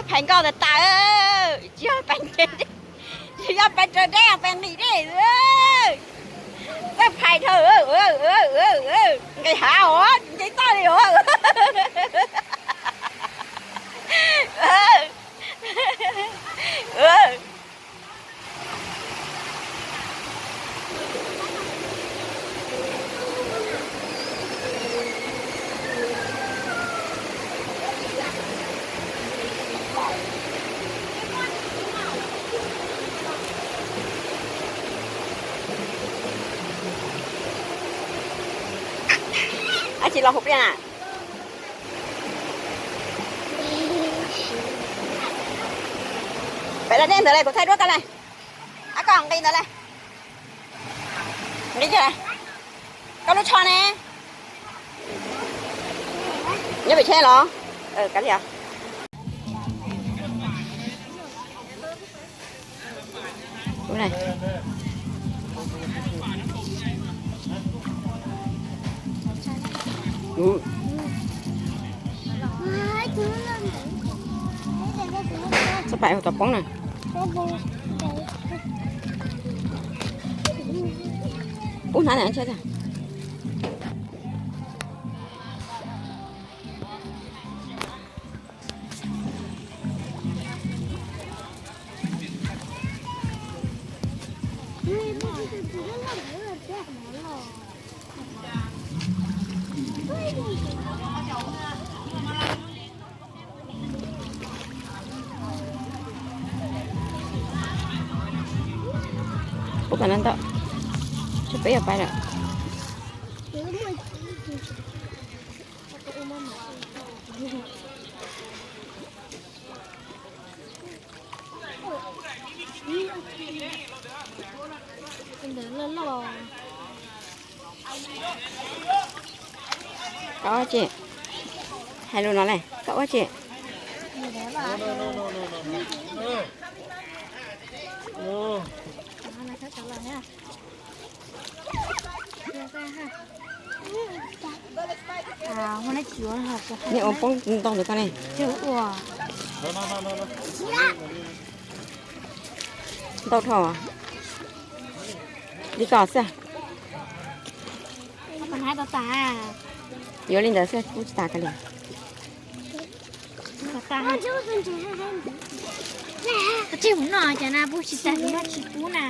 Phais nkauj tas tas, tsis yog pes nce, tsis yog pes raws dej, pes nqis dej. Txawj phais dhau, nqis hav os, nce toj li os. Ab tsis los hauv pliaj na. Peb los dej ntawd le, kuv thaij duab koj le. Ab koj nqis ntawd le. Nqis, koj lub tsho ne. Nyob pem tsheb los? Kav liam. Txhob pais, tus poob na. Pub hnab na. Pub kom no ntau, tsam peb yuav pais lawm. Koj ua tsi? Hais lus no le, koj ua tsi? Yeej ua poob ntau ntawd koj ne. Ntau dhau li ko xwb. Yuav li ntawd xwb, pub tsis tas koj li. Tsij mus noj cas na, pub tsis tas, kuv noj tsis pub na.